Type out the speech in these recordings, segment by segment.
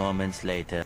moments later.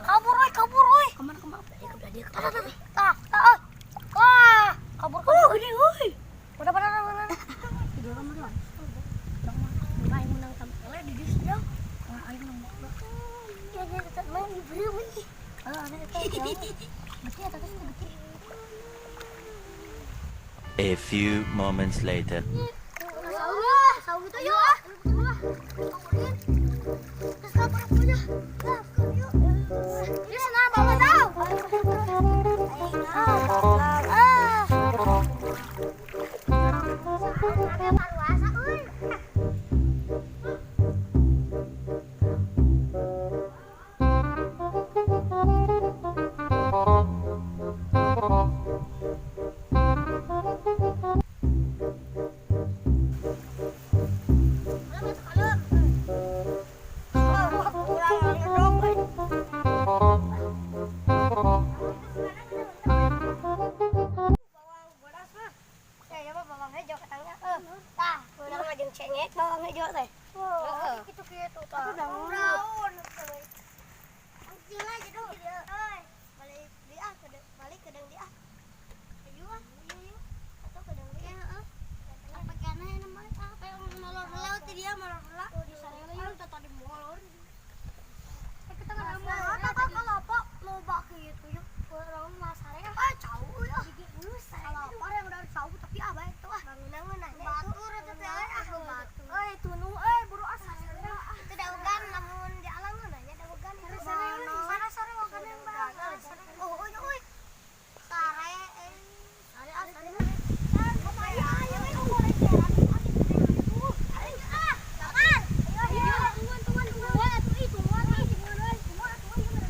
Kabur oi, kabur oi. Kemana kemana? Dia ke belah dia. Tah, tah. Wah, kabur kabur. Oh, gede oi. Mana mana mana. Tiga orang mana? Aing menang tampilnya di dia. Aing menang. Ya dia tetap main di beri. Ah, ada tetap. Beti atas beti. A few moments later. Sawu itu yuk ah. Terus kabur aku aja. Dia senang bawa tahu. Bawang bodas mah. Ya mah bawang hijau katanya. Tah, urang mah jeung cengek bawang hijau teh. Heeh. Kitu-kitu tah. Daun. Kecil aja dong. Euy, balik di ah, balik ke deung di ah. Ayo ah, ayo ayo. Atau ke deung di heeh. Sampai kana nama ah, kayak molor laut di dia molor lah. Di sana yuk tadi molor. Eh, kita nggak molor apa kalau apa loba gitu ya. Orang mah sare ah jauh ya. Kalau yang udah jauh tapi ah baik tuh ah. Bangunan batur itu teh ah batu. Euy tunu euy buru asa. Itu dawegan lamun di alang nanya dawegan itu. Sare sare wagan yang bang. Oh oh euy. Sare sare ah sare. Ayo ayo ayo ah, makan. Ayo, tungguan tungguan tungguan atuh ih tungguan ih tungguan euy tungguan atuh ieu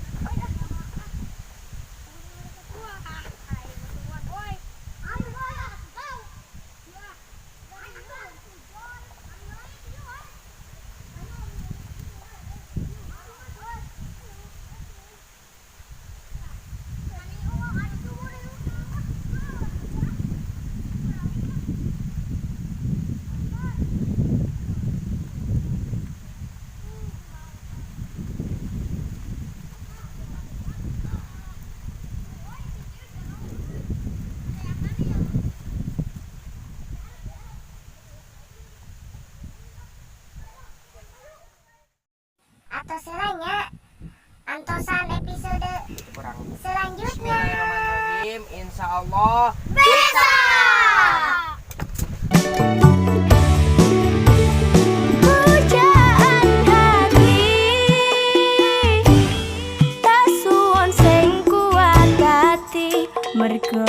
Atos nya, antosan episode Kurang. selanjutnya. Bismillahirrahmanirrahim. Insya Allah Bisa. Pujaan hati tak suwon sing kuat hati mergo.